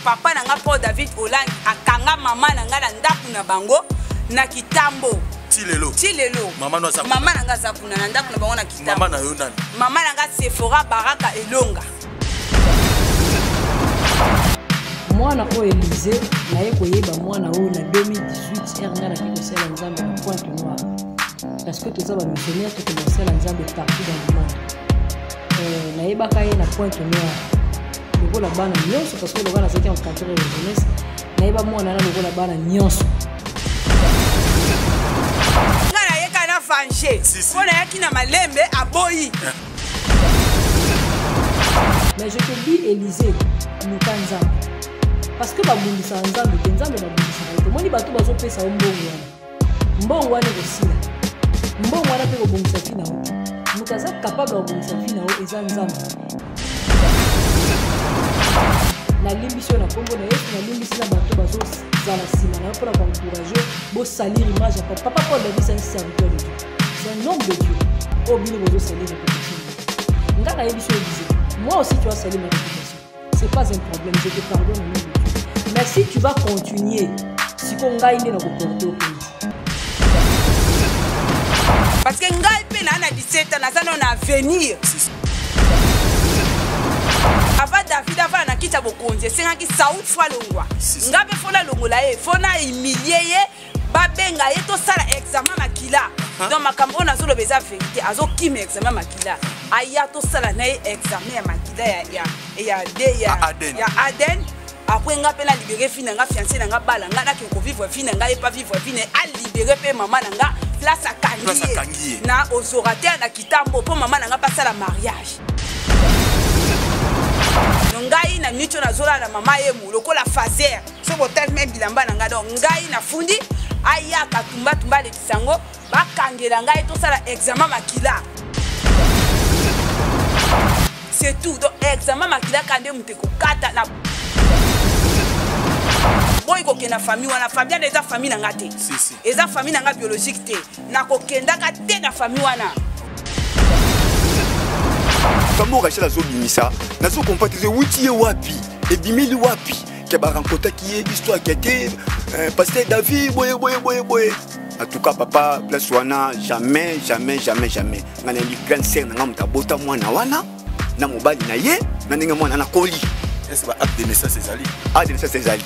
Papa na nga Paul David Olangi akanga mama na nga na ndako na bango na Kitambo. Ti lelo. Ti lelo. Mama no aza. Mama na nga aza kuna na ndako na bango na Kitambo. Mama na yo nani? Mama na nga Sephora Baraka Elonga. Mwana oyo Elise naye koyeba mwana oyo na 2018 heure nga nake kosala nzambe na Pointe Noire parce que toza ba missionnaire tokende kosala nzambe partout dans le monde. Euh, nayebaka ye na Pointe Noire lokola bana nyonso parce que lokola nazalaki encadreur ya jeunesse nayeba mwana na lokola bana nyonso. Nga nayeka na venger mpo nayaki na malembe aboyi. Mais je te dis Elysée, luka nzambe parce que babundisaka nzambe te, nzambe babundisaka ye te. Omoni bato bazopesa yo mbongo wana, mbongo wana ekosila, mbongo wana mpe kobongisa vie na yo te. Moto aza capable ya kobongisa vie na yo eza nzambe. Nalimbisi yo na nkombo na Yesu, nalimbisi na bato bazozala nsima na yo mpona koencourage bosalir image ya papa. Papa Paul David, c'est un serviteur de Dieu, c'est un homme de Dieu. Oyo bino bozosalir réputation nga nayebi so Elysée, moi aussi tu as sali ma réputation, c'est pas un problème, je te pardonne au nom de Dieu. Mais si tu vas continuer, siko ngai nde nakoporte yo plainte. Parce que ngai mpe naa na 17 ans, naza nano na avenir. Avant David avanda na kiti ya bokonzi, esengaki Saul fo alongwa. Nga mpe fo nalongola ye, fo na humilie ye, babenga ye tosala examen makila. Donc makambo oyo nazoloba eza vérité. Azokima examen makila, aya tosala na ye examen ya makila ya ADN. Ya ADN. Après nga mpe na libéré fille na nga, fiancé na nga, bala nga nake kovivre vie na nga, ye pa vivre vie na ye, alibéré mpe mama na nga place akangi Place ye. Akangi ye. Na ozorateur na Kitambo mpo mama na nga mpe asala mariage. Donc ngai na minute oyo nazolala na mama yemu lokola fazer so botali me bilamba na ngai. Donc ngai nafundi ayaka tumbatumba alekisa yango, bakangela ngai tosala examen makila, c'est tout. Donc examen makila ka nde moto ekokata na boyi kokende na famille wana. Famille wana eza famille na nga te. Si, si. Eza famille na nga biologique te, nakokendaka te na famille wana. Kambo Rachel azobimisa, nazokomprendre te ewuti ye wapi, ebimeli wapi ke barencontraki ye, histoire ke te pasteur David boye boye boye boye. En tout cas papa, place wana jamais jamais jamais jamais. Nga nayebi grande sœur na nga moto abota mwana wana na mobali na ye na ndenge mwana nakoli. Est-ce que ba acte de naissance ezali? Acte de naissance ezali.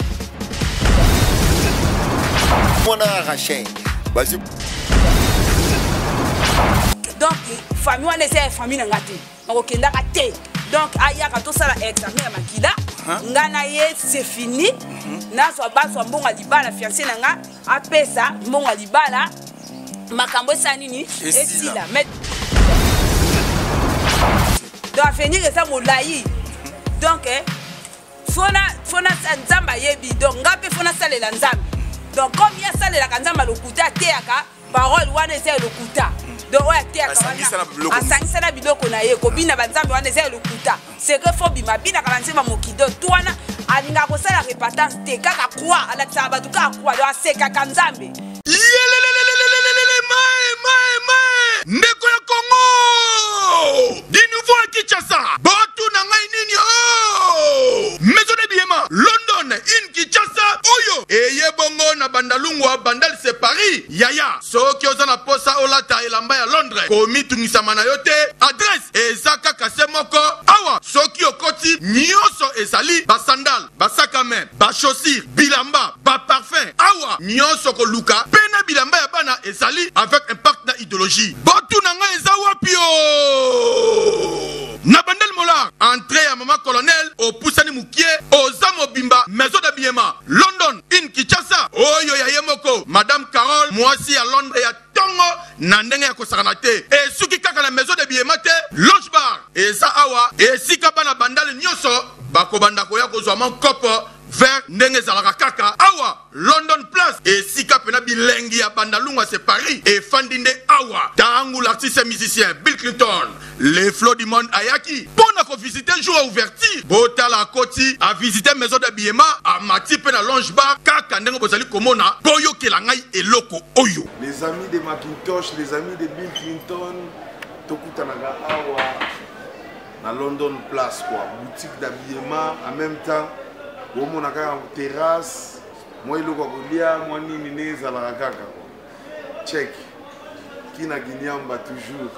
Mwana Rachel bazwi. Donc famille wana eza ya famille na nga te, nakokendaka te. Donc ayaka tosala examen ya makila. Hein? Nga na ye c'est fini. Nazwa bazwa mbongo ya libala, fiancé na nga apesa mbongo ya libala, makambo esala nini? Esila. Esila. Mais donc avenir eza molai. Donc, fona nzambe ayebi. Donc nga mpe fona salela nzambe. Donc comme ye asalelaka nzambe alokuta, ateyaka parole wana eza ya lokuta. Donc oyo ateyaka wana, Asangisa na biloko mosusu. asangisa na biloko na ye, kobina banzambe wana eza ya lokuta. C'est que fo bima binaka banzembe ya mokili. Donc to wana alingaka kosala repentance te, kaka croix alakisaka bato kaka croix. Donc asekaka nzambe. Yelelelelelelele, mae, mae, mae. Ndeko ya Congo du nouveau à Kinshasa, batu na ngai nini oh! Maison de Biema London in Kinshasa oyo eye bongo na Bandalungwa, Bandal c'est Paris. Yaya, soki oza na posa olata elamba ya Londres, komitungisama na yo te, adresse eza kaka se moko awa. Soki okoti nyonso ezali ba sandales, ba sac à main, ba chaussures, bilamba, ba parfum, awa nyonso koluka pe na bilamba ya bana ezali avec impact na idéologie. Botu na ngai eza wapi yo? Na Bandal Molar, entrée ya mama colonel opusani mukie, oza mobimba maison d'habillement London in Kinshasa oyo ya ye moko madame Carole mwasi ya Londres ya tongo na ndenge ya kosakana te. Esuki kaka na maison d'habillement te, lounge bar eza awa esika bana Bandal nyonso bakobanda koya kozwa mon kopo vert ndenge ezalaka kaka awa London Place esika pena bilengi ya Bandalungwa c'est Paris efandi nde awa. Tangu l'artiste musicien Bill Clinton le flot du monde ayaki pona ko visiter jour ya ouverture, botala akoti a visiter maison d'habillement, amati pe na lounge bar kaka ndenge bozali komona. Boyokela ngai eloko oyo. Les amis de Macintosh, les amis de Bill Clinton, tokutanaka awa na London Place quoi, boutique d'habillement en même temps. Bomona kaka terrasse, mwa eloko ya kolia, mwa nini ndenge ezalaka kaka. Check. Kina Ginyamba toujours.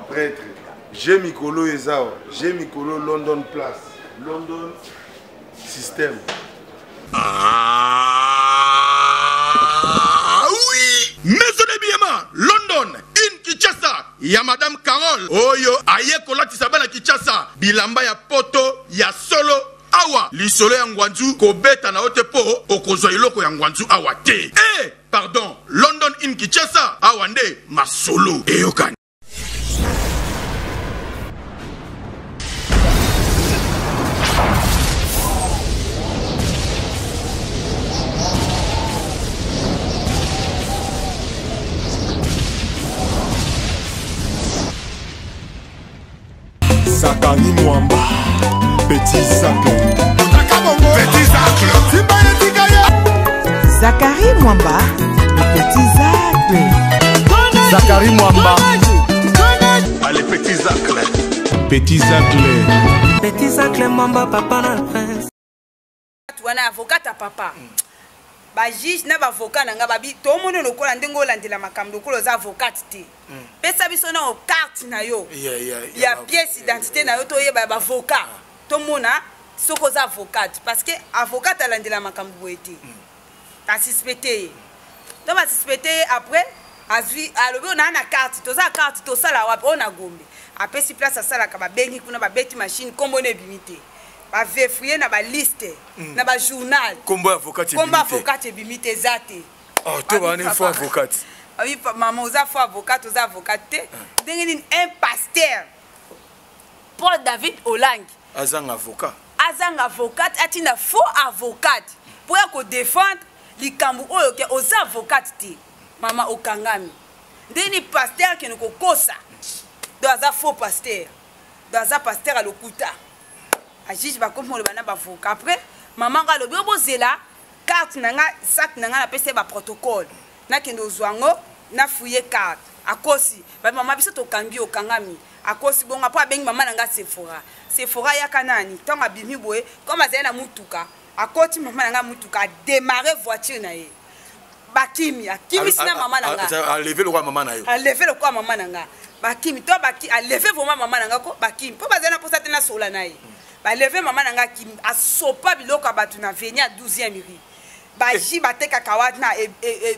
Prêtre. J'ai mikolo eza awa. J'ai mikolo London Place. London système. Ah oui! Maison de Biema, London, in Kinshasa, ya Madame Carole, oyo aye kolatisa bana Kinshasa, bilamba ya poto ya solo awa lisolo ya ngwanzu kobeta na yo te mpo okozwa eloko ya ngwanzu awa te. Eh, pardon, London in Kinshasa, awa nde masolo eyokani. Zakari Mwamba, Petit Zacle. Petit Zacle. Zakari Mwamba, le petit Zacle. Zakari Mwamba. Allez, Petit Zacle. Petit Zacle. Petit Zacle Mwamba, papa na prince. Wana avocat ya papa. Ba juge na ba avocat na nga babi tomoni lokola ndenge olandela makambo lokola oza avocat te. Pesa biso na carte na yo. Ya pièce identité na yo toyeba ya ba avocat. Tomona soki oza avocat parce que avocat alandela makambo boye te. Asuspecte ye. To ba suspecte ye après azwi alobi ona na carte toza carte tosala wapi ona Gombe. Apesi place asalaka babengi kuna babeti machine kombo na ebimi te. Ba vérifier na ba liste na ba journal. Kombo ya avocat ebimi te. Kombo avocat ebimi te eza te. Oh, to ba ne faux avocat. Abi maman oza faux avocat, oza avocat te. Ndenge nini un pasteur Paul David Olangi azanga avocat. Azanga avocat atinda faux avocat pour ya ko défendre likambo oyo ke oza avocat te. Mama okangami. Ndenge nini pasteur ke ko kosa. Donc aza faux pasteur. Donc aza pasteur alokuta. A juge ba komi koloba na ba avocat. Après maman nga alobi obozela carte na nga sac na nga na pesa ba protocole. Nakende ozwa ngo na fouiller carte. Akosi ba mama biso tokangi okangami. Akosi bonga po abengi mama na nga Sephora. Sephora yaka nani tango abimi boye comme azali na mutuka akoti mama na nga mutuka a démarrer voiture na ye. Bakimi akimisi na mama na nga. A lever lokola mama na yo. A lever lokola mama na nga. Bakimi to baki a lever vraiment mama na nga ko bakimi po bazali na posa te na sola na ye. Ba lever mama na nga akimi asopa biloko ya bato na veni ya 12e rue. Ba ji batekaka wana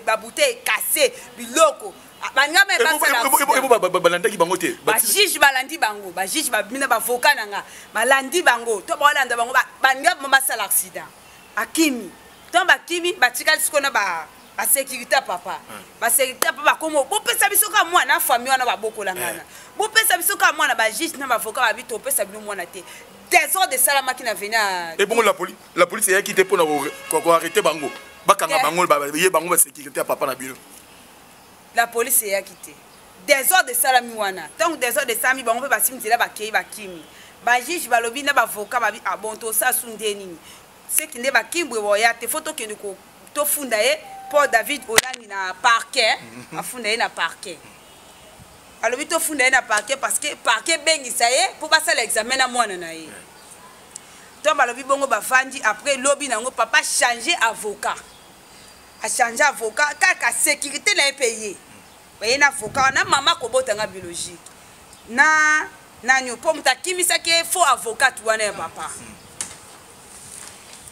ba bouteille cassée biloko. Baninga me basala Ebo balandaki bango te. Ba juge balandi bango, ba juge ba bina ba avocat na nga. Balandi bango, to balanda bango, baninga ba basala accident. Akimi. To bakimi batikali siko na ba ba sécurité papa. Ba sécurité papa komo bopesa biso ka mwana famille wana babokola ngana. Bopesa biso ka mwana ba juge na ba avocat ba bito pesa bino mwana te. Désordre esalamaki na vena. Et bon la police eyaki te pona ko arrêter bango. Bakanga bango ba ye bango ba sécurité papa na bino. La police eyaki te. Désordre esalami wana. Tant désordre esalami bango pe basimi nzela bakei bakimi. Ba juge balobi na ba avocat babi ah bon to sa su nde nini. Ce qui nde bakimbwe boya te faut tokende ko tofunda ye Paul David Olangi na parquet. Afunda ye na parquet. Alobi tofunda ye na parquet parce que parquet bengisa ye po basala examen na mwana na ye. To balobi bongo bavandi après lobi nango papa changer avocat. A changer avocat kaka sécurité na ye pe ye. Ba ye na avocat na mama kobota nga biologique. Na nani po mutu akimisaki ye faux avocat wana ya papa.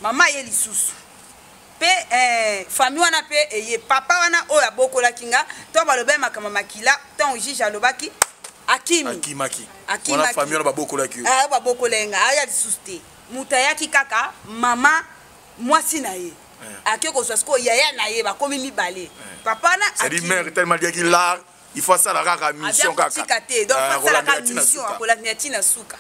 Mama ye lisusu. Pe famille wana pe eye papa wana oyo abokolaki nga to baloba makambo makila tant juge alobaki akimi. Akimaki. Akimaki. Wana famille wana babokolaki yo. Ah babokolaki nga aya lisusu te. Mutu ayaki kaka mama mwasi na ye. Ake kozwa sikoyo yaya na ye bakomi mibale. Papa na C'est-à-dire akimi. mère tellement liaki l'art, il faut asala kaka mission Abia kaka. kotika te. Donc, faut asala kaka Akolanda tina mission, suka. akolanda tina suka.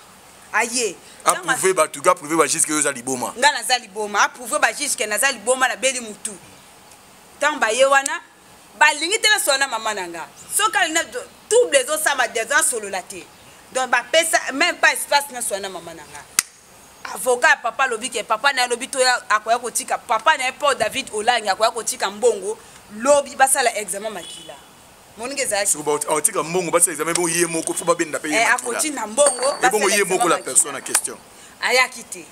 Aye. Approuvé ba tuga, approuvé ba jusque oza liboma. Nga naza liboma, approuvé ba jusque naza liboma na beli mutu. Tant ba ye wana balingi te na sona mama na nga. Soki alingi na trouble ezosama des ans solola te. Donc ba pesa même pas espace na sona mama na nga. Avocat ya papa alobi ke papa na ye alobi to ya akoya kotika papa na ye Paul David Olangi akoya kotika mbongo lobi basala examen makila. Moninga ezalaki. Soki ba otika mbongo basala examen bongo ye moko faut babenda pe ye Eh, makila. akotinda mbongo, Et bongo basala ye moko la examen personne en makila. question. Ayaki te.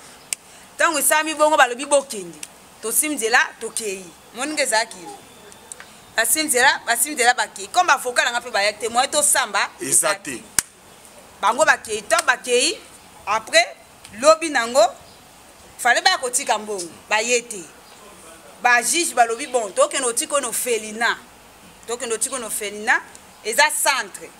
Ntango esalami bongo, balobi bokende, tosimi nzela, tokei. Moninga ezalaki basimi nzela, basimi nzela, bakei. Comme bavoka na nga mpe baya te, moye tosamba eza te. Bango bakei to bakei. Après lobi nango fale baya kotika mbongo, baye te. Bajuge balobi bon, tokende otika oyo orphelinat, tokende otika oyo orphelinat, eza centre.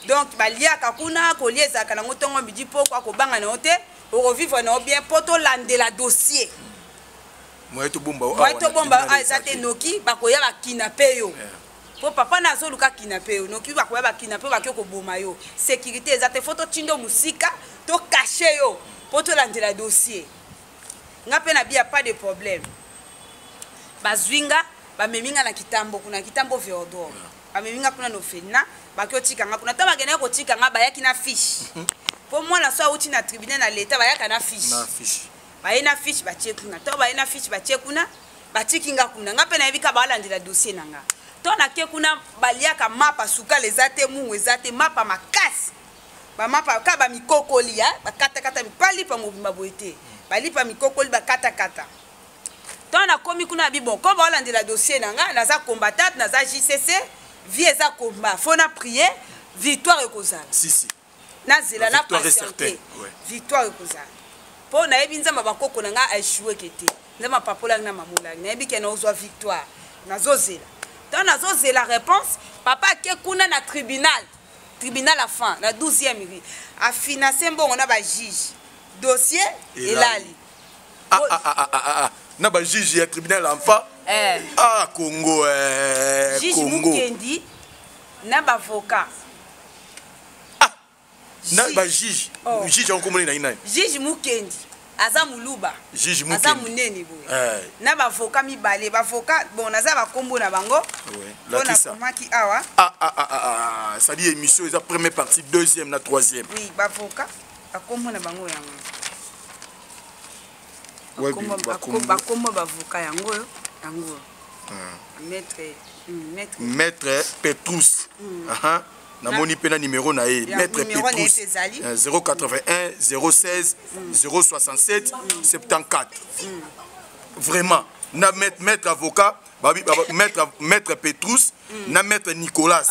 Donc baliaka kuna, kolia ezalaka nango ntongo, midi, pokwa, kobanga na yo te, okovivre na yo bien mpo tolandela dossier. Moye tobomba moye tobomba awa eza te, noki bakoya bakinape yo, mpo papa na azoluka kinape yo, noki bakoya bakinape yo, bake koboma yo. Sécurité eza te, fo totinda mosika, tocacher yo mpo tolandela dossier. Nga mpe na bia, pas de problème. Bazwi nga, bamemi nga na Kitambo kuna, Kitambo Véodrome. Bamemi nga kuna na orphelinat, baki otika nga kuna. Ntango bakendaki kotika nga, bayaki na fiche, mpo mwana so awuti na tribunal na leta, bayaka na fiche. Baye na fiche, batie kuna. To baye na fiche, batie kuna, batiki nga kuna. Nga mpe nayebi ka balandela dossier na nga. To nake kuna, baliaka mapa, sukala eza te, mungu eza te, mapa makasi, bamapa kaka bamikokoli ya bakatakata, balipa mobimba boye te, balipa mikokoli bakatakata. Ntango nakomi kuna, abi bon, comme baolandela dossier na nga, naza combattante, naza JCC, vie eza combat, fo na prier, victoire ekozala. Si, si. Nazela na patiente, victoire ekozala, mpo nayebi Nzambe bakoko na ngai aéchoueke te. Nzambe apapolangi na mamolangi, nayebi ke naozwa victoire. Nazozela, ntango nazozela réponse, papa ake kuna na tribunal, tribunal afan na 12e rue, afinance mbongo na bajuge, dossier elali. Ah, ah, ah, ah, ah. Na bajuge ya tribunal enfant eh. Ah, Congo eh, juge Congo. Mukendi na bavocat. Ah, na bajuge. Oh. Juge yango komoni na ye nani? Juge Mukendi aza moluba. Juge aza Mukendi. monene boye. Eh. Na bavocat mibale, bavocat bon, naza bakombo na bango mpo Lakisa. nakomaki awa. Ah, ah, ah, ah, ah. C'est-à-dire émission eza première partie, deuxième na troisième. Oui, bavocat, bakombo na bango yango. Bakombo bavocat yango oyo, yango oyo, maître, maître. Maître Petrus. Aha. Namoni mpe na numéro na ye, maître Petrus, 081 016 067 74. Vraiment na maître, maître avocat babi, maître, maître Petrus na maître Nicolas,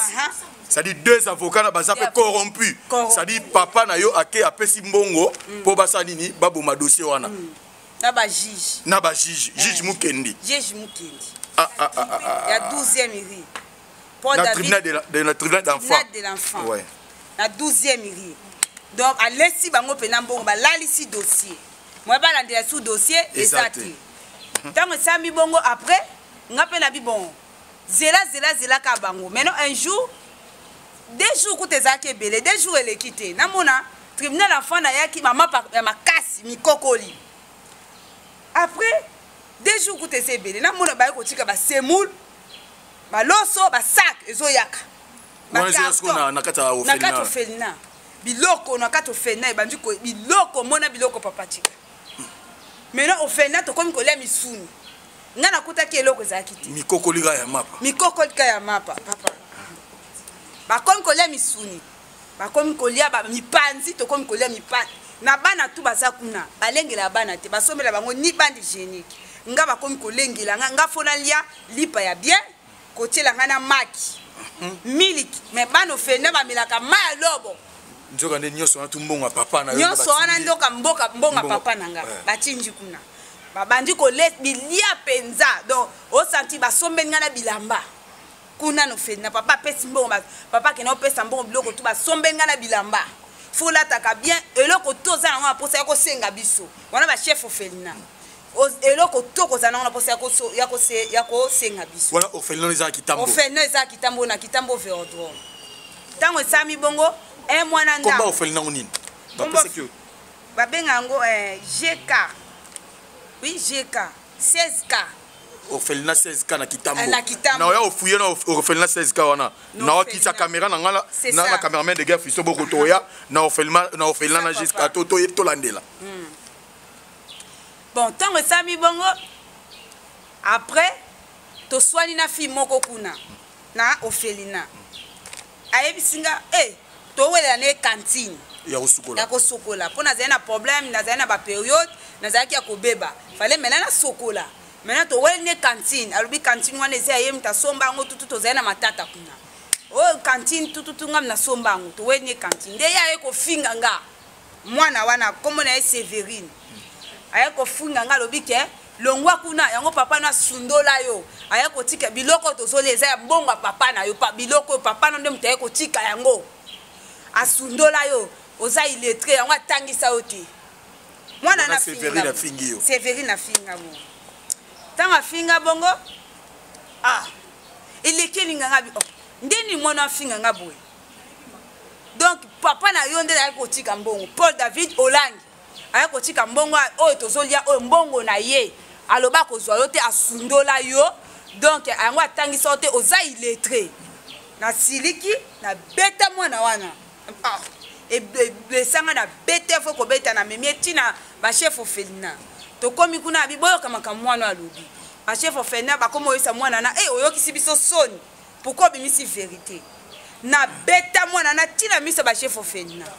c'est-à-dire deux avocats na baza mpe corrompu. C'est-à-dire papa na yo ake apesi mbongo mpo basala nini? Baboma dossier wana. Na bajuge. Na bajuge, juge Mukendi. Juge Mukendi. Ah, ah, ah, ah, ah. Ya 12e rue. Na tribunal de, la, de la tribunal d'enfant. Tribunal de l'enfant. Ouais. Na 12e rue. Donc alesi bango mpena mbongo, balalisi dossier, moye balandela su dossier eza te. Ntango esalami bongo, après nga mpe nabi bon, zela, zela, zela kaka bango. Maintenant un jour, 2 jours kuta ezalaki ebele, 2 jours eleki te, namona tribunal enfant, nayaki mama ya makasi mikokoli. Après 2 jours kuta eza ebele, namona baye kotika basemoule, baloso, basac ezoyaka. Na kati ya orphelinat, biloko na kati orphelinat ebandi, biloko mona, biloko papa tika. Maintenant orphelinat tokomi kolia misuni. Ngai nakutaki eloko ezalaki te. Mikokoli kaka ya mapa. Mikokoli kaka ya mapa, papa. Bakomi kolia misuni, bakomi kolia mipanzi, tokomi kolia mipanzi na bana tu baza kuna. Balengela bana te, basombela bango ni bande hygiénique. Nga bakomi kolengela nga, nga fo nalia lipa ya bien, kotiela nga na maki, miliki, mais bana orphelinat bamelaka mai ya lobo. Nzoka nde nyonso wana tu mbongo ya papa na yo. Nyonso wana ndoka mboka mbongo ya papa na nga. Batindi kuna, babandi kole bilia mpenza. Donc osanti basombeli nga na bilamba kuna na orphelinat. Papa apesi mbongo, papa akende opesa mbongo, biloko tu basombeli nga na bilamba. Fo olataka bien, eloko to oza nango na mposa ya kosenga biso wana bachef orphelinat, eloko to kozala nango na mposa ya kosenga biso. Wana orphelinat eza Kitambo. Orphelinat eza Kitambo, na Kitambo Véodrome. Ntango esalami bongo, un mwana. Ndako orphelinat ngo nini bapesaki yo? Babenga yango GK, oui, GK 16K. Orphelinat 16K na Kitambo. Na Kitambo. Na oya ofuye na orphelinat 16K wana, na okitisa caméra na nga na cameraman de guerre Fiso boko, toya na orphelinat, na orphelinat na jusqu'à to tolandela. Bon, ntango esalami bongo, après toswani na fille moko kuna na orphelinat. Ayebisi nga e towelela na ye cantine. Ya kosukola. Ya kosukola, mpo nazali na problème, nazali na bapériode. Nazalaki ya kobeba, fallait maintenant nasokola. Maintenant toweli nde cantine, alobi cantine wana eza ya ye moto asomba yango, tutu tozali na matata kuna. Oyo cantine tututu ngam nasomba yango, toweli nde cantine. Nde ye aye kofinga nga, mwana wana kombo na ye Severine, aye kofinga nga, alobi ke longwa kuna, yango papa na asundola yo, aye kotika biloko oyo tozolia eza ya mbongo ya papa na yo, biloko oyo papa na nde moto aye kotika yango, asundola yo, oza illettré, yango atangisa yo te. Mwana na Severine afingi yo. Severine afinga bongo. Ntango afinga bongo, ah, eleki elinga nga bi, oh, ndeni mwana afinga nga boye. Donc papa na yo nde ayaki kotika mbongo, Paul David Olangi ayaki kotika mbongo oyo tozolia oyo mbongo na ye, aloba kozwa yo te, asundola yo, donc yango atangisa yo te, oza illettré. Nasiliki, nabeta mwana wana. Ah, eblesanga na bete fo kobeta na memi etina ba chef orphelinat. Tokomi kuna abi boyoka makambo mwana alobi. Ba chef orphelinat bakoma oyesa mwana na eh, oyokisi biso soni. Pourquoi obimisi vérité? Na beta mwana na tina miso ba chef orphelinat.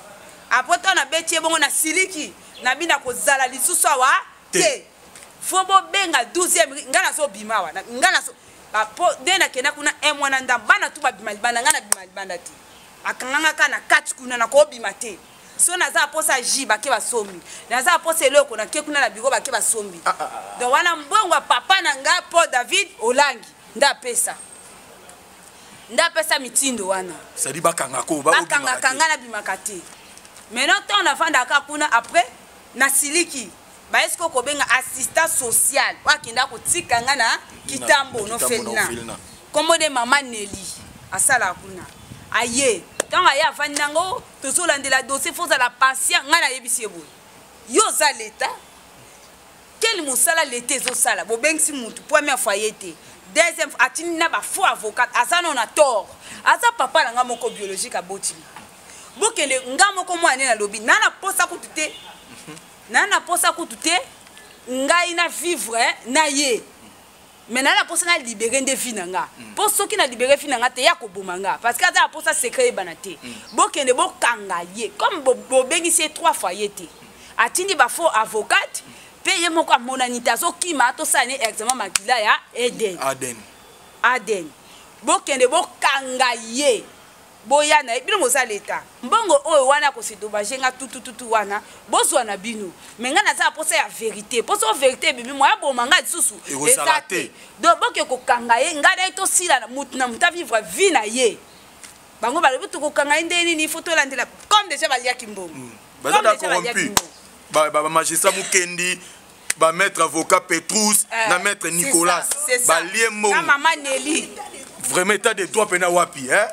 Après toi na beti bongo na siliki na bina kozala lisusu awa te. Fo bobenga 12e nga nazo bima awa. Nga nazo ba po nde nakenda kuna un mois na ndambo bana tu babima libanda nga nabima libanda te. Akanganga kaka na kati kuna nakobima te. So naza na posa jus bake basombi, naza na posa eloko nake kuna na bureau bake basombi. Donc wana mbongo ya papa na nga Paul David Olangi nde apesa, nde apesa mitindo wana. C'est-à-dire bakanga ko, ba bakangaka nga nabimaka te. Maintenant ntango nafandaka kuna après nasiliki baye sikoyo kobenga assistant social oyo akenda kotika nga na Kitambo no Felina, kombo de mama Nelly asalaka kuna. Aye ntango aye avandi nango tozolandela dossier, faut ozala patient. Ngai nayebisi ye boye, yo oza leta, quel mosala leta ezosala? Bobengisi mutu première fois ye te, deuxième fois atindi na ba faux avocat, aza nano na tort, aza papa na nga moko biologique aboti nga. Bokende nga moko mwana nde nalobi na na posa kutu te, na na posa kutu te ngai na vivre na ye, mais na na posa na libérer nde vie na nga. Po soki na libérer vie na nga te, ya koboma nga, parce que aza na posa secret yebana te. Bokende bokanga ye comme bobengisi ye 3 fois ye te, atindi ba faux avocat pe ye moko amonani te, azokima tosala ne examen makila ya Eden. Aden. Aden. Bokende bokanga ye, boya na ye, bino boza leta, mbongo oyo wana ko se dédommager nga tutututu wana bozwa na bino, mais nga naza na posa ya vérité, posa oyo vérité ebimi moya boma nga lisusu Ekozala eza te. te. Donc boke kokanga ye, nga na ye tosila na mutu na mutu avivre vie na ye. Bango balobi tokokanga ye ndenge nini, il faut tolandela comme déjà baliaki mbongo. Baza Comme da déjà baliaki corrompu. mbongo. Ba magistrat Mukendi, ba maître avocat Petrus, na maître C'est Nicolas. ça, c'est ça. Ba lie mbongo. Na maman Nelly. Vraiment état de droit pena wapi, hein?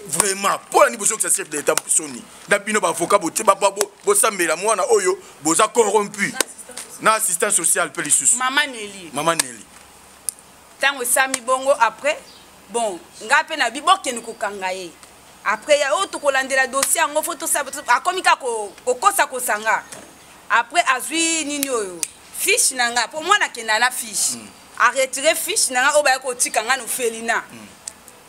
Vraiment, pour la niveau que chef d'État Soni. Na bino ba avocat bo ba ba bo sambela mwana oyo boza corrompu. Na assistance sociale pe lisusu. Maman Nelly. Maman Nelly. Tango sami bongo après bon nga pe na bi bokende kokanga ye. Après ya oyo tokolandela dossier yango faut tosala akomi kaka kokosa kosanga. Après azwi nini oyo fiche na nga po mwana akenda na fiche. A retirer fiche na nga oyo baya kotika nga no Felina.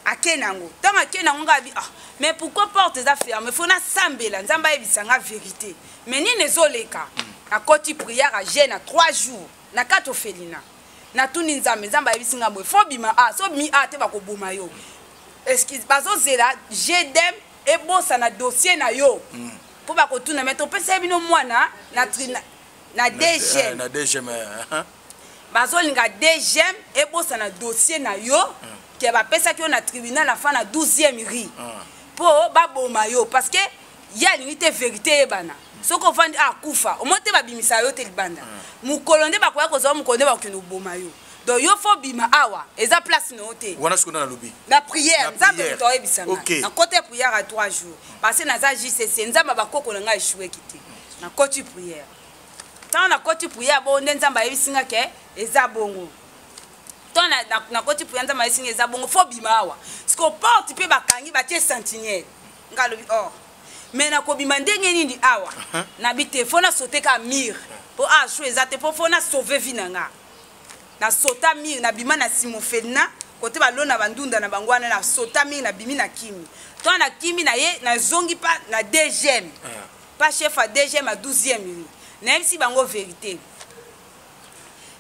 Ake nango. Tango ake nango nga bi, ah, mais pourquoi porte eza fermée? Faut nasambela, Nzambe ayebisa nga vérité. Mais nini ezoleka? Akoti prière à jeûne à 3 jours na kati Felina. Natuni Nzambe, Nzambe ayebisi nga boye, faut bima a, so bimi a te bakoboma yo. Excuse, bazozela GDM ebosa na dossier na yo. Po bakotuna, mais topesa bino mwana na tri, na, na DGM. Na DGM, hein. Bazolinga DGM ebosa na dossier na yo, ke bapesaki yo na tribunal na fin na 12e rue. Po baboma yo parce que ye alingi te vérité eyebana. Soki ovandi akufa, omoni te babimisa yo te libanda. Mokolo nde bakoya kozwa, mokolo nde bakokende koboma yo. Donc yo faut bima awa, eza place na yo te. Wana sikoyo nalobi. Na prière, Na Nzambe prière. moto ayebisa nga. Ok. Na côté prière à 3 jours. Parce que naza JCC, Nzambe bakoko na nga échoué ki te. Na côté prière. Tant na côté prière bon nde Nzambe ayebisi nga ke eza bongo. Tant na côté prière Nzambe ayebisi nga eza bongo, faut bima awa. Siko porte pe bakangi batie sentinelle. Nga lobi oh. Mais na kobima ndenge nini awa? Na bi te, faut na sauter ka mur. Po a chou eza te, po faut na sauver vie na nga. Na sota mur, na bima na Simofelina, côté ba lona ba ndunda na bango wana, na sota mur, na bimi na kimi. Toi na kimi na ye, na zongi pa na DGM. Pa chef à DGM à 12e rue. Nayebisi bango verité.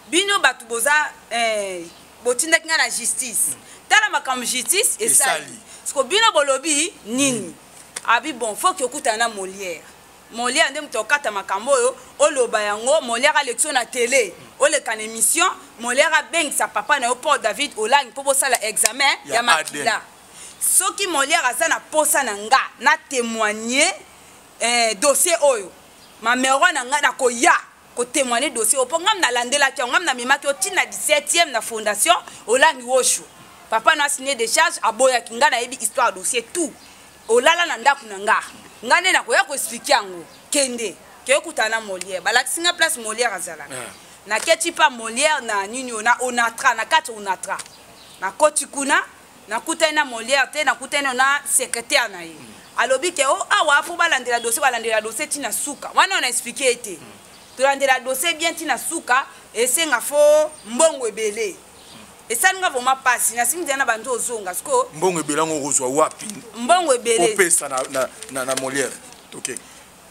Bino bato boza eh, botindaki nga na justice. Tala makambo justice esali. Siko bino bolobi nini? Abi bon, faut que okutana na Molière. Molière nde moto okata makambo oyo oloba yango. Molière alekisi yo na tele, oleka na émission. Molière abengisa papa na yo Paul David Olangi mpo bosala examen ya makila. Soki Molière aza na posa na nga na témoigner eh, dossier oyo mamero na nga nakoya kotémoigner dossier oyo mpo ngam nalandelaki yango, ngam namemaki yo ntina 17e na fondation Olangi Wosho. Papa na signé décharge aboyaki. Nga nayebi histoire dossier tout. Olala na ndako na nga, nga nde nakoya koexpliquer yango. Kende keyokutana na Molière. Balakisi nga place Molière azalaka. Naketi pa Molière na nini oyo, na Onatra, na kati Onatra. Nakoti kuna, nakutani na Molière te, nakutani na secrétaire na ye. Alobi ke o awa fo balandela dossier, balandela dossier ntina suka wana. Ona expliquer ye te, tolandela dossier bien ntina suka, esenga fo mbongo ebele. Esali nga vraiment pasi. Nasimbi nzela na bandi ozonga sikoyo. Mbongo ebele yango okozwa wapi? Mbongo ebele opesa na Molière, ok.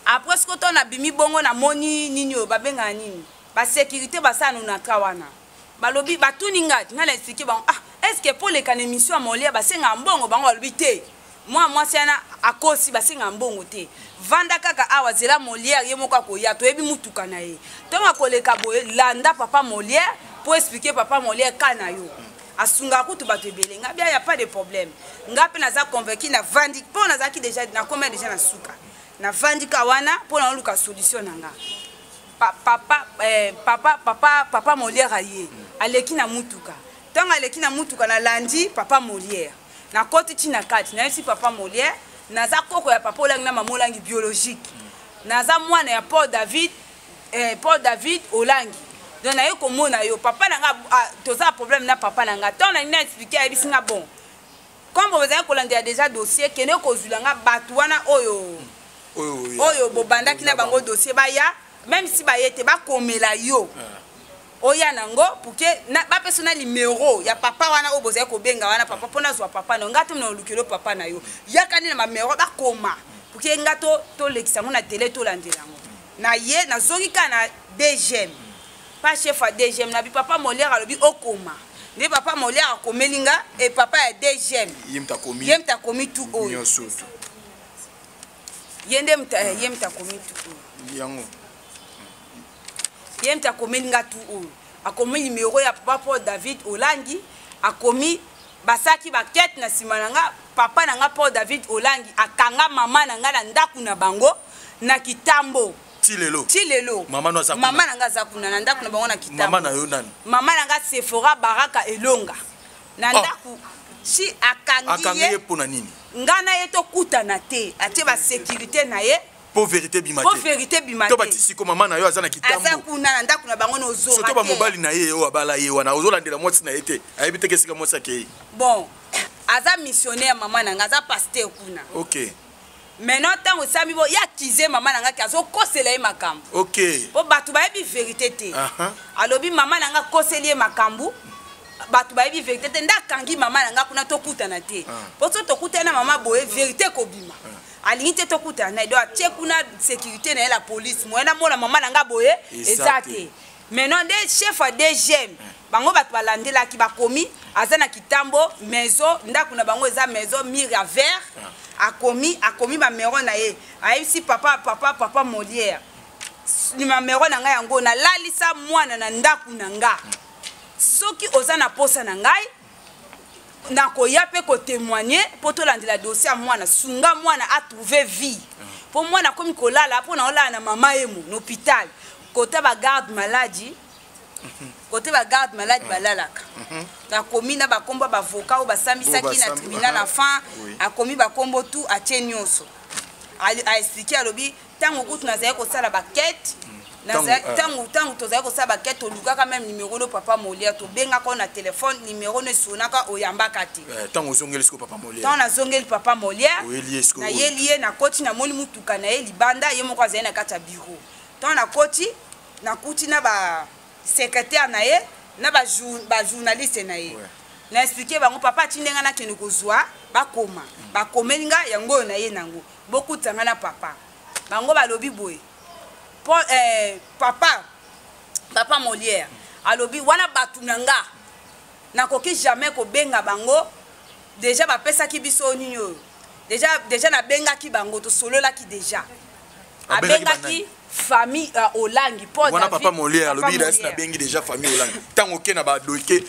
Après sikoyo to nabimi bongo, namoni nini oyo babengaka nini, basécurité basala nonatra wana. Balobi, batuni nga, nga na expliquer bango: ah, est ce que mpo oleka na émission ya Molière basengaka mbongo? Bango balobi te, mwana mwasi wana akosi, basengaka mbongo te. Vanda kaka awa, zela Molière ye moko akoya, toyebi mutuka na ye. Ntongo akoleka boye, landa papa Molière mpo expliquer papa Molière ka na yo. Asungaka kutu bato ebele. Nga bia ya pas de problème, nga mpe naza convaincu. Navandi mpo nazalaki déjà, nakoma déjà na suka. Navandi ka wana mpo naoluka solution na nga. Papa, eh, papa, papa, papa Molière aye, aleki na mutuka. Ntango aleki na mutuka, nalandi papa Molière, nakoti ntina kati, nayebisi papa Molière: naza koko ya papa Olangi na mama Olangi biologique, naza mwana ya Paul David, eh, Paul David Olangi. Donc naye komona yo papa na nga, ah, toza problème na papa na nga. Ntango nalingi na expliquer, ayebisi nga: bon, comme bozali kolandela déjà dossier, kende kozwila nga bato wana oyo oyo bobandaki na bango dossier, baya. Même si baye te, bakomela yo, oya nango pour que bapesa na numéro ya papa wana oyo bozali kobenga wana papa, mpo nazwa papa na yo. Nga te na olukelo papa na yo, yaka nde na bamero bakoma pour que nga tolekisa yango na tele, tolandela yango. Na ye nazongi kaka na DGM, pa chef ya DGM. Nabi papa Molière alobi okoma. Nde papa Molière akomeli nga e papa ya DGM. Ye moto akomi. Ye moto akomi tu oyo. Nyonso tu. Ye nde ye moto akomi tu oyo. Yango. Ye moto akomeli nga tu oyo. Akomi numéro ya papa Paul David Olangi, akomi basalaki bakete na nsima na nga. Papa na nga Paul David Olangi akanga mama na nga na ndako na bango na Kitambo. Ti lelo? Ti lelo. Mama no aza kuna? Mama na nga aza kuna na ndako na bango na Kitambo. Mama na yo nani? Mama na nga Sephora Baraka Elonga, na ndako si akangi. Akangi ye mpo na nini? Nga na ye tokutana te, atie basécurité na ye. Mpo vérité bima te. Mpo vérité bima te. To batisi ko mama na yo aza na Kitambo. Aza kuna na ndako na bango, nozonga. Soto bamobali na ye oyo abala ye wana, ozolandela mwasi na ye te, ayebi te ke esika mwasi akei. Bon, aza missionnaire, mama na nga aza pasteur kuna. Maintenant ntango esami bo ye akize mama na nga ke azokosela ye makambo. Po bato bayebi vérité te. Alobi mama na nga akoseli ye makambo, bato bayebi vérité te, nde akangi mama na nga kuna, tokutana te. Po so tokutani na mama boye, vérité ekobima. Alingi te tokutana na ye, donc atie kuna sécurité na ye, la police. Moye namona mama na nga boye eza te. Maintenant nde chef ya DGM, bango bato balandelaki, bakomi aza na Kitambo, maison ndako na bango eza maison mur ya vert. Akomi bamero na ye, ayebisi papa Molière: bamero na ngai yango, nalalisa mwana na ndako na nga. Soki oza na posa na ngai, nakoya mpe kotémoigner mpo tolandela dossier ya mwana. Sunga mwana atrouve vie, mpo mwana akomi kolala, mpo na olala na mama yemo na hôpital, kota bagarde maladie, kote bagarde malade balalaka. Akomi na bakombo ya bavocat oyo basambisaki na tribunal enfant. Akomi bakombo tu, atie nyonso, aexpliquer. Alobi ntango kutu nazali kosala bakete, ntango tozali kosala bakete, tolukaka même numéro no papa Molière, tobengaka na telefone, numéro no esonaka, oyambaka te. Ntango ozongeli sikoyo papa Molière? Ntango nazongeli papa Molière, nayeli ye, nakoti, namoni mutuka na ye libanda, ye moko azali na kati ya bureau. Ntango nakoti, nakuti na basecrétaire na ye na bajournaliste na ye. Na expliquer bango: papa atindi nga nakende kozwa bakoma, bakomeli nga yango oyo, na ye nango, bokutisa nga na papa. Bango balobi boye. Paul, eh, papa papa Molière alobi wana bato na nga nakoki jamais kobenga bango deja bapesaki biso nini oyo deja deja nabengaki bango tosololaki deja abengaki famille uh, olangi po wana papa molière alobi nasi nabengi deja famille olangi ntango oke na badoke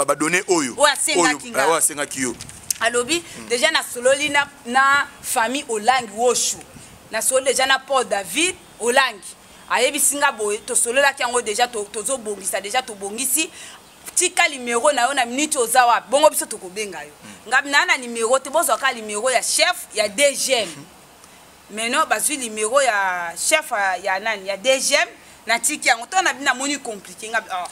badonne oyo oyo asengaki yo alobi hmm. deja nasololi na, na famille olangi woshu nasololi deja na paul david olangi ayebisi nga boye tosololaki yango deja tozobongisa deja tobongisi tika limero na yo na minute oza wapi bongo biso tokobenga yo hmm. ngabi naa na limero te bozwa kaka limero ya chef ya dgm hmm. maintenant bazwi limero ya chef ya nani ya dgm natiki yango to na bino namoni compliqué ngabi oh.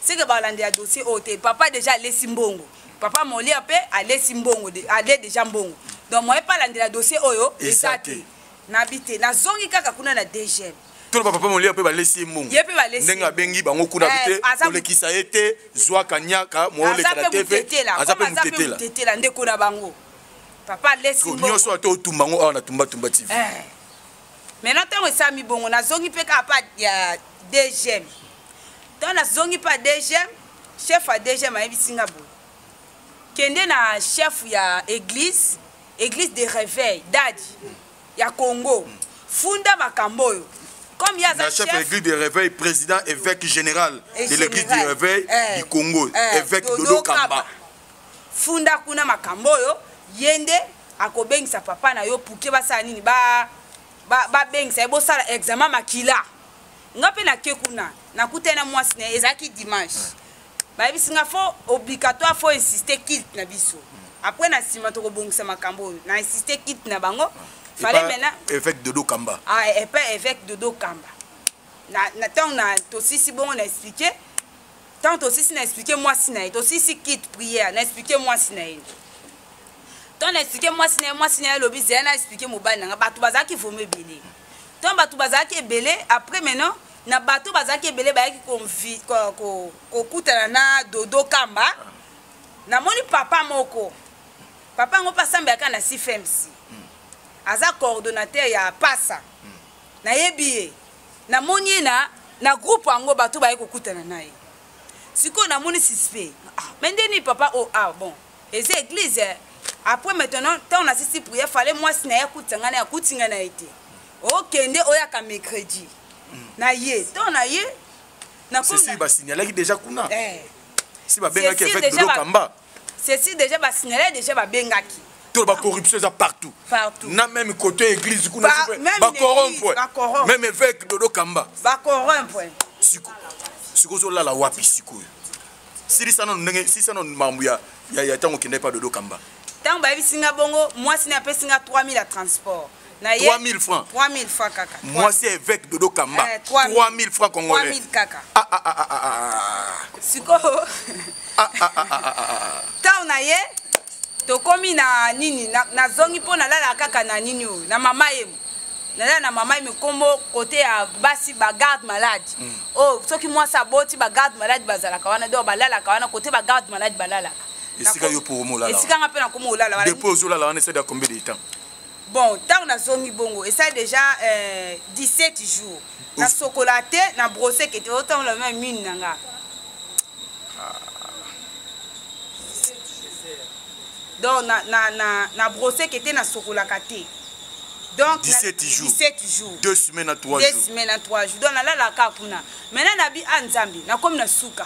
seke balandela dossier oyo te papa deja alesi mbongo papa molière mpe alesi mbongo ale deja mbongo donc moye mpe alandela dossier oyo eza te nabi te nazongi kaka kuna na dgm toloba papa molière mpe balesi ye mbongo ndenge abengi bango kuna eh, te kolekisa ye te zwa kanyaka mooleka na tv aza mpe mutetela ndeko na bango papa alesi nyonso ata otumba yango awa na tumbatumba tv eh. maintenant ntango esalami bongo nazongi mpe kaka pa ya dgm ntango nazongi mpe ya dgm chef ya dgm ayebisi nga boye kende na chef ya église église de réveil dadi ya congo funda makambo oyo comme ye aza chef ya église de réveil président évêque général de l'église du réveil eh, du congo eh, évêque dodo kamba funda kuna makambo oyo ye nde akobengisa papa na yo puke basala nini babengisa ba, ba ye bosala examen makila nga mpe nake kuna nakutani na mwasi na ye ezalaki dimanche bayebisi nga fo obligatoire fo insiste kilte na biso après na nsima tokobongisa makambo oyo na insiste kilte na bango fallait maintenant évêque dodo kamba ah epe évêque dodo kamba na ntango na tosisi bongo na explike ntango tosisi na explike mwasi na ye tosisi kite prière na explike mwasi na ye ntango na explike mwasi na ye mwasi na ye alobi zela na explike mobali na nga bato bazalaki vraimen ebele ntango bato bazalaki ebele après maintenant na bato bazalaki ebele bayaki kokutana na dodo kamba namoni papa moko papa yango mpe asambelaka na cfmc aza coordonnateur ya pasa nayebi ye namoni ye na na groupe yango bato baye kokutana na ye sikoyo namoni suspect ah, mais nde nini papa oh, ah bon eza église eh. après maintenant ntango nasisi prière fale mwasi na ye akutisa ngai na ye akuti ngai na ye te okende oyaka mercredi na ye ntango na ye ceci basignalaki déjà kuna eh. si babengaki évêque dodo kamba ceci déjà basignalaki déjà babengaki to ba corruption eza partout partout na même côté église kuna ba corrompre même évêque dodo kamba ba corrompre siko siko ozolala wapi sikoyo silisa nano ndenge silisa nano makambo ya ya ntango okenda epa dodo kamba ntango bayebisi nga bongo mwasi ne apesi nga 3000 ya transport na ye 3000 francs 3000 francs kaka mwasi ya évêque dodo kamba eh, 3000 francs congolais 3000 kaka ah, ah, ah, ah, ah. sikoyo ntango na ye tokomi na nini nazongi mpo nalalaka kaka na nini oyo na mama yemo nalala na mama yemo nkombo kote ya basi bagarde malade mm. oyo oh, soki mwasi aboti bagarde malade bazalaka wana donc balalaka wana kote bagarde malade balalaka esika yo mpo omolala esika nga mpe nakoma olala wana depuis ozolala wana esali ya combien de temps bon ntango nazongi bongo esali déjà euh, 17 jours nasokola te na brosse kete otambola meme mine na nga donc na, na, na, na brosse kete nasokolaka te donc 17 jours 17 jours 2 semaines à 3 2 jours semaines à 3 jours donc nalalaka kuna maintenant nabi a ah, nzambe nakomi na suka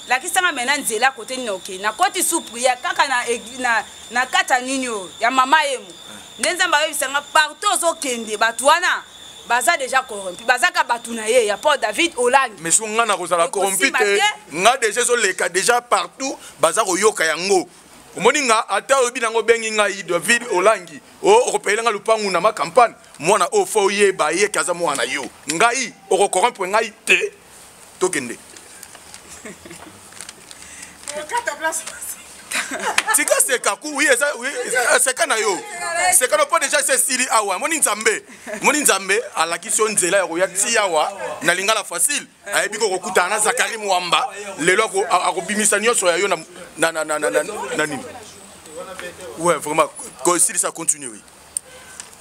lakisanga maintenant nzela kote nini okei nakoti sous prière kaka na, na, na kati ya nini oyo ya mama yemo nde nzambe ayebisanga partout ozokende bato wana baza déjà corrompu baza ka bato na ye ya paul david olangi mais soki ngai nakozala corrompu te nga déjà ezoleka déjà partout baza koyoka yango omoni nga ata oyebi nango obengi ngai david olangi o okopeyela nga lupangu na macampagne mwana oyo fo oyeba ye ke aza mwana yo ngai okocorrompre ngai te tokende tika seka ku oui eza oui seka na yo seka na po déjà se esili awa moni nzambe moni nzambe alakisi yo nzela ya koya ti awa na lingala facile ayebi ko kokutana na zakari mwamba lelo akobimisa nyonso ya yo na na na na na nini ouais vraiment kosilisa continue oui.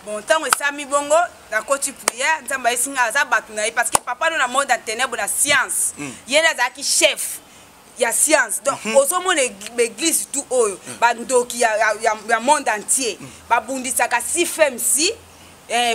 Bon, ntango esami bongo, nakoti prière, Nzambe ayesi nga aza bato na ye, parce que papa no na monde ya ténèbre na science, ye nde azalaki chef ya science. Donc ozomona baeglise tout oyo, bandoki ya monde entier babundisaka CFMC,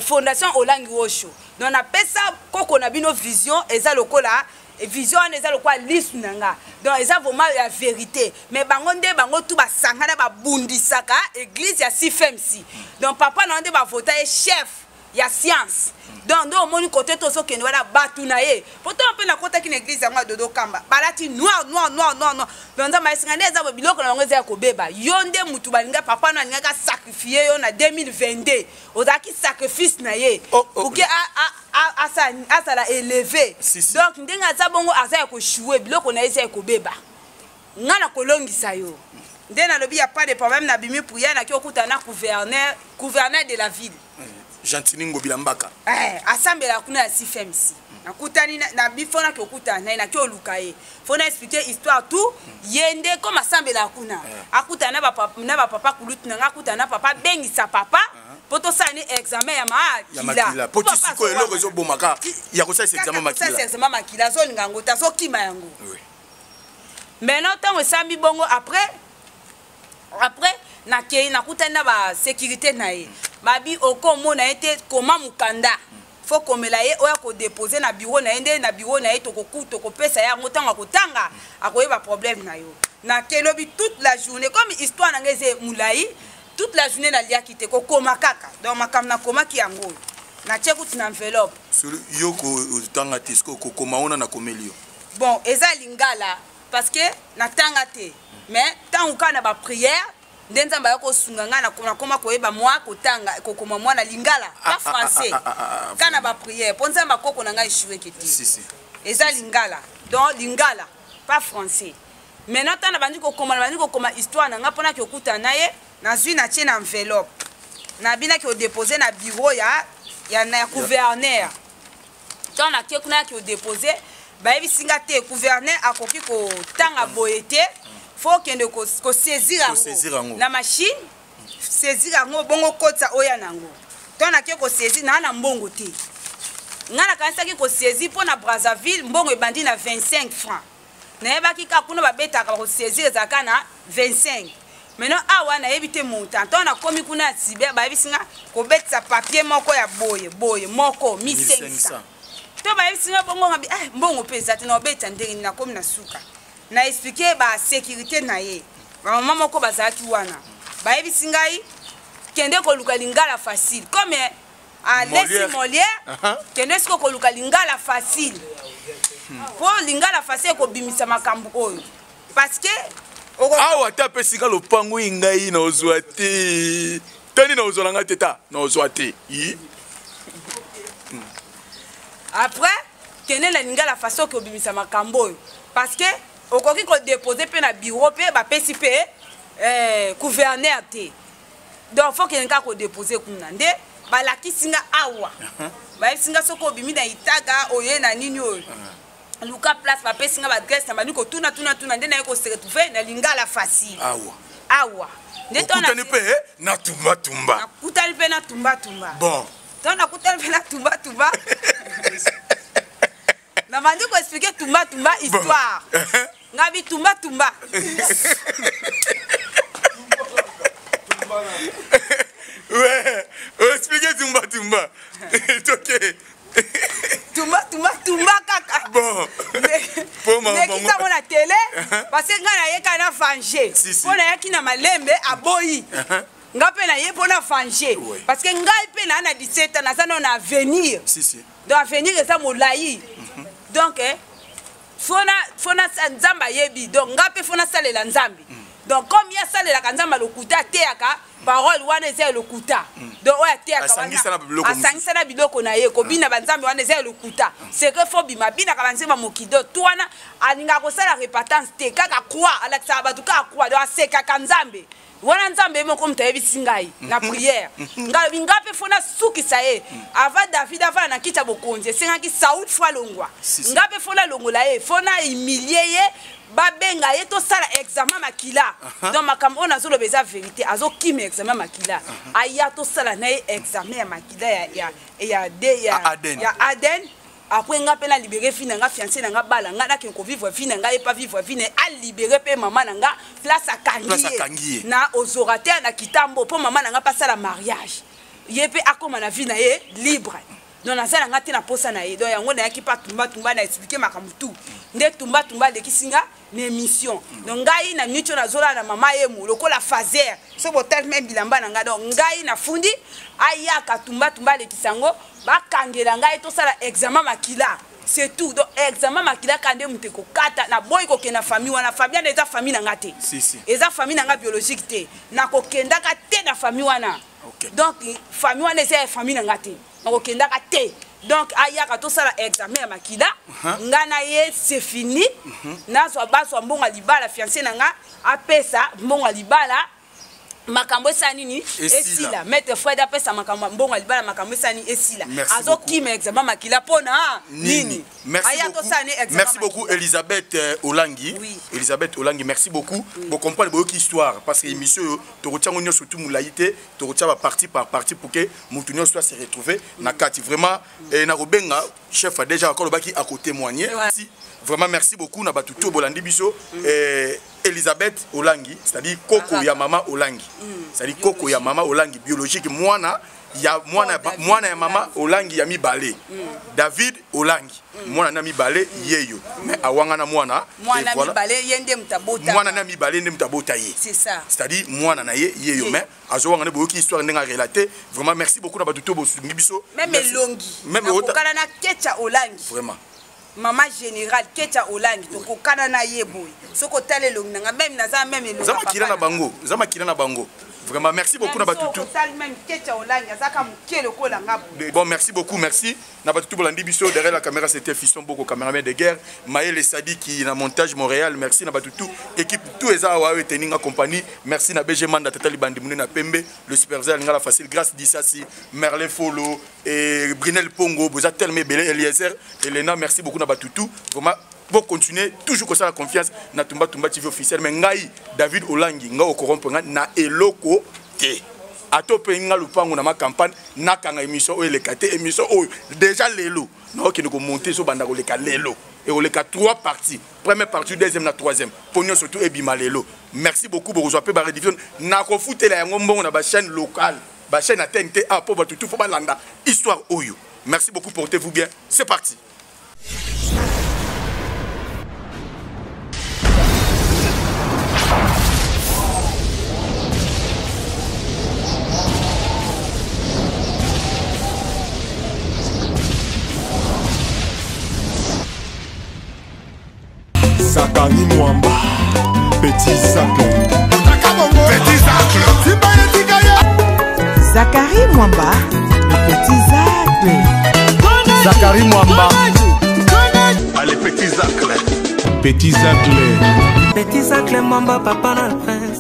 Fondation Olangi Wosho. Donc napesa koko na bino vision, eza lokola vision wana eza lokola lisu na nga. Donc eza vraiment ya vérité, mais bango nde bango tu basangana babundisaka église ya CFMC. Donc papa na nde bavota ye chef ya science. Donc nde omoni kote tozokende wana bato na ye. Po ntango mpe nakotaki na église yango ya Dodo Kamba, balati noir, noir, noir, noir, noir. Donc Nzambe ayesinga nde eza boye, biloko na bango eza ya kobeba. Yo nde mutu balinga, papa no alingaki asacrifie yo na 2022, ozalaki sacrifice na ye pour que azala élevé. Donc ndenge aza bongo, aza ya kochoue, biloko na ye eza ya kobeba. Nga na kolongisa yo nde nalobi ya pas de problème. Nabimi prière, naki okutana na gouverneur, gouverneur de la ville. Gentiny Ngobila Mbaka. Asambelaka kuna ya CFMC. Nakutani na bifo, naki okutana na ye, naki oluka ye, fo na explique histoire tout. Ye nde comme asambelaka kuna, akutana na bapapa kulutu na nga, akutana na papa, abengisa papa mpo tosala ni examen ya ya makila. Po ti sikoyo eloko ezobomaka ya kosalisa examen makila. Examen makila azolinga yango te, azokima yango. Maintenant ntango esambi bongo, après nakei, nakutani na basécurité na ye, babi okomona ye te, koma mokanda, fo komela ye oyo akodepose na bureau na ye. Nde na bureau na ye tokopesa ye yango, ntango akotanga akoyeba problème na yo. Nakelobi toute la journée, comme histoire na ngai eza molai, toute la journée naliaki te, kokoma kaka. Donc makambo nakomaki yango oyo natie kutu na enveloppe. Yo kotanga te, sikoyo kokoma wana nakomeli yo? Bon, eza lingala parce que natanga te, mais ntango kaka na baprière nde Nzambe aya kosunga ngai, nakoma koyeba mwa kotanga, kokoma mwa na lingala, pas français, kaka na baprière, mpo Nzambe akoko na ngai eshuweke te. Eza lingala, donc lingala, pas français. Maintenant ntango nabandi kokoma, nabandi kokoma histoire na ngai mpona kokutana na ye. Nazwi, natie na enveloppe, nabinaki odepose na bureau ya gouverneur. Ntango nakie kuna, yaki odepose, bayebisi nga te, gouverneur akoki kotanga boye te, fo okende kosaisir yango na machine, saisir yango bongo kotisa oya nango. Ntango nake kosaisir, naa na mbongo te. Ngai nakanisaki kosaisir mpo na Brazzaville mbongo ebandi na 25 francs. Nayebaki kaka kuna babetaka, bakosaisir ezalaka na 25. Maintenant awa nayebi te montant. Ntango nakomi kuna ya cyber, bayebisi nga kobetisa papier moko ya boye boye moko 1500. To bayebisi nga bongo, ngabi ah, mbongo mpe eza te, na obetisa ndenge nini? Nakomi na suka, na explique basécurité na ye, bamama moko bazalaki wana, bayebisi ngai kende koluka lingala facile, comme alesi Molière, kende siko koluka lingala facile, mpo lingala facile ekobimisa makambo oyo, parce que awa ata apesika lopango ye, ngai naozwa te, tani naozwa na ngai te, ta naozwa te. Après kende na lingala facile, oke obimisa makambo oyo, parce que okoki kodepose mpe na bureau mpe bapesi mpe gouverneur te. Donc fo kende kaka kodepose kuna. Nde balakisi nga awa, bayebisi nga soki obimi na Itaga, oye na nini oyo, luka place. Bapesi nga baadresse na bandi kotuna tuna tuna, nde naye kose retrouve na lingala facile. Awa. Awa. Nde okutani mpe na tumbatumba. Nakutani mpe na tumbatumba. Bon. Ntango nakutani mpe na tumbatumba, nabandi koexplique tumbatumba histoire. Ngabi tumbatumba. Ouais, expliquez tumba tumba. Ok. Tumba tumba tumba kaka. Bon. Nekisango na télé parce que ngai nayeka na venger. Mpo nayaki na malembe, aboyi. Nga mpe naye mpo na venger parce que ngai mpe naa na 17 ans, naza nano na avenir. Donc avenir eza molai. Donc fona Nzambe ayebi. Donc nga mpe fo nasalela Nzambe. Donc comme ye asalelaka Nzambe alokuta, ateyaka parole wana eza ya lokuta. Donc oyo ateyaka, asangisa na biloko na ye, kobina banzambe wana eza ya lokuta. Seke fo bima binaka banzembe ya mokili. Donc tu wana alingaka kosala repentance te, kaka croix, alakisaka bato kaka croix. Donc asekaka Nzambe wana. Nzambe ye moko moto ayebisi ngai na prière. Ngai alobi ngai mpe fo nasukisa ye. Avant David avanda na kiti ya bokonzi, esengaki Saul fo alongwa. Ngai mpe fo nalongola ye, fo na humilie ye. Babenga ye tosala examen makila. Donc makambo oyo nazoloba eza vérité. Azokima examen makila, aya tosala na ye examen ya makila ya ADN. Ya ADN. Après, nga mpe na libéré vie na nga, fiancé na nga, bala nga, nakende kovivre vie na nga, ye pa vivre vie na ye. Alibéré mpe mama na nga place akangi Place ye. Akangi ye. Na ozora te na kitambo, mpo mama na nga mpe asala mariage, ye mpe akóma na vie na ye libre. Donc naza na nga te na posa na ye. Donc yango nayaki mpa tumbatumba na expliquer makambo tu nde tumbatumba alekisi nga na émission. Donc ngai na minute oyo nazolala na mama yemu lokola faser. So botali me bilamba na ngai. Donc ngai nafundi ayaka tumbatumba alekisa yango, bakangela ngai, tosala examen makila, c'est tout. Donc examen makila ka nde moto ekokata. Naboyi kokende na famille wana. Famille wana eza famille na nga te. Si, si. Eza famille na nga biologique te, nakokendaka te na famille wana. Donc famille wana eza ya famille na nga te, nakokendaka te. Donc ayaka tosala examen ya makila. Nga na ye, c'est fini. Nazwa, bazwa mbongo ya libala, fiancé na nga apesa mbongo ya libala, makambo esala nini? Esila. Esila. Maître Fred apesa makambo ya mbongo ya libala, makambo esala nini? Esila. Merci. Azokima examen makila mpona nini? Merci Aya beaucoup. tosala ne examen. Merci beaucoup Elisabeth Olangi. Oui. Elisabeth Olangi, merci beaucoup. Bon, comprendre boyoki histoire parce que émission oyo tokotia ngo nyonso tu molayi te, tokotia ba partie par partie pour que mutu nyonso a se retrouver na kati. Vraiment na kobenga chef a déjà akolo baki à témoigner. Si vraiment, merci beaucoup na batu to bolandi biso Elisabeth Olangi, c'est-à-dire koko ya mama Olangi. C'est-à-dire koko ya mama Olangi biologique, mwana ya mwana, David. mwana ya mama Olangi ya mibale. David Olangi. Mwana na mibale yeyo. Mais awanga na mwana mwana et voilà. mibale, ye nde moto abota. Mwana na mibale nde moto abota ye. C'est ça. C'est-à-dire mwana na ye yeyo, Ye. mais azowanga nde boyoki histoire ndenge arelaté. Vraiment merci beaucoup na bato to bosungi biso. Même Merci. elongi Même nakokana na Kecha Olangi. Vraiment. Mama général Kecha Olangi, tokokana na ye boye. Soki otala elongi na nga, même naza même elongi Eza ya makila papa. na bango, eza makila na bango. Vraiment merci beaucoup na bato tu. Otali même Kecha Olangi, azaka moke lokola nga boye. Bon, merci beaucoup, merci. Na bato bolandi biso, derrière la caméra, c'était Fiston Boko, caméraman de guerre. Maël Sadi qui na montage Montréal, merci na bato tout. Équipe tout eza wa teninga compagnie. Merci na BG Manda Tata Libandi Mune na Pembe, le superviseur Lingala Facile, Grâce Dissassi, Merlin Folo et Brinel Pongo, boza tellement belé Eliezer, Elena, merci beaucoup na bato tout. Vraiment bon, continuer toujours comme ça la confiance na Tumba Tumba TV officiel. Mais ngai David Olangi, nga o corrompre nga na eloko te. Ato pe nga lupango na ma campagne, nakanga émission oyo eleka te. Émission oyo déjà lelo naokende komonter, so banda koleka lelo, ekoleka trois parties, première partie, deuxième na troisième, po nyonso surtout ebima lelo. Merci beaucoup. Bokozwa mpe barediffusion, nakofutela yango mbongo na bachaîne locale, bachaîne ya TNT a, po bato tu fo balanda histoire oyo. Merci beaucoup, portez-vous bien, c'est parti. Zakari Mwamba, Petit Zacle. Petit Zacle. Zakari Mwamba, le petit Zacle. Zakari Mwamba. Allez, Petit Zacle. Petit Zacle. Petit Zacle Mwamba, papa na le prince.